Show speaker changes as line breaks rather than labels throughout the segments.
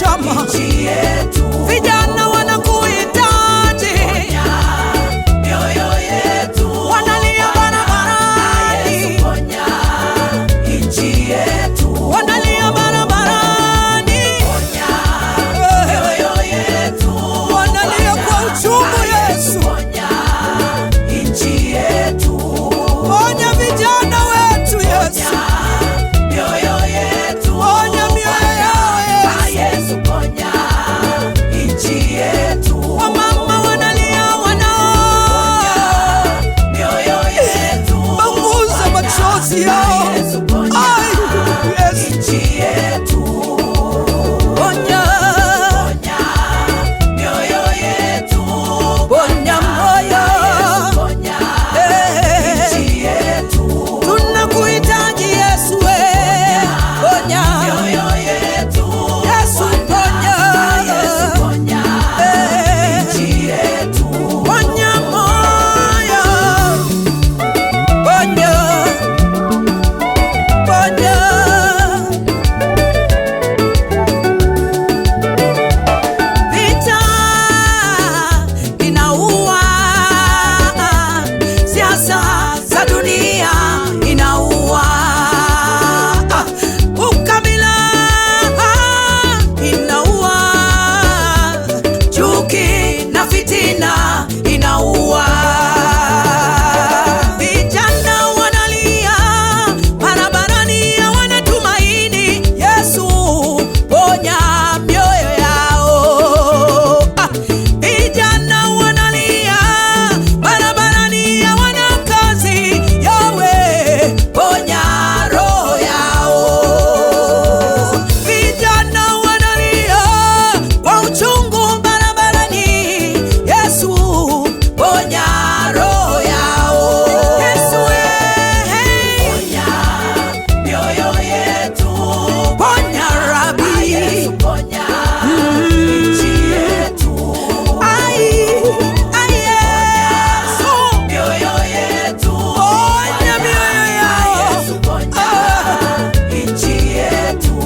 Shama, vijana wanakuhitaji, wanalia barabarani, wanalia barabarani, wanalia kwa uchungu. Yesu, ponya vijana wetu. Yesu, ponya mioyo yao. Yesu, wamama wanalia, wanao panguza machozi yao. Ai, Yesu, ponya, ponya moyo. Eh, tunakuhitaji Yesu, eh, ponya. Yesu, ponya. Eh, ponya moyo, ponya, ponya. Vita inaua, siasa za dunia inaua, ukabila inaua, chuki na fitina inaua. Vijana wanalia barabarani, hawana tumaini. Yesu, ponya mioyo yao. Ah, vijana wanalia barabarani, hawana kazi. Yawe, ponya roho yao. Vijana wanalia kwa uchungu barabarani. Yesu, ponya roho yao. Yesu, eh, ponya Rabi. Ai, ai, Yesu, ponya mioyo yao. Ah,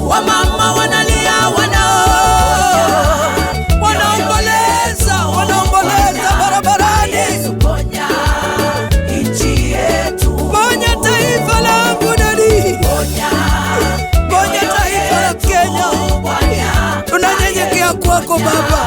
wamama wanalia, wanaomboleza, wanaomboleza barabarani. Ponya taifa langu dadi, ponya taifa la Kenya. Tunanyenyekea kwako Baba.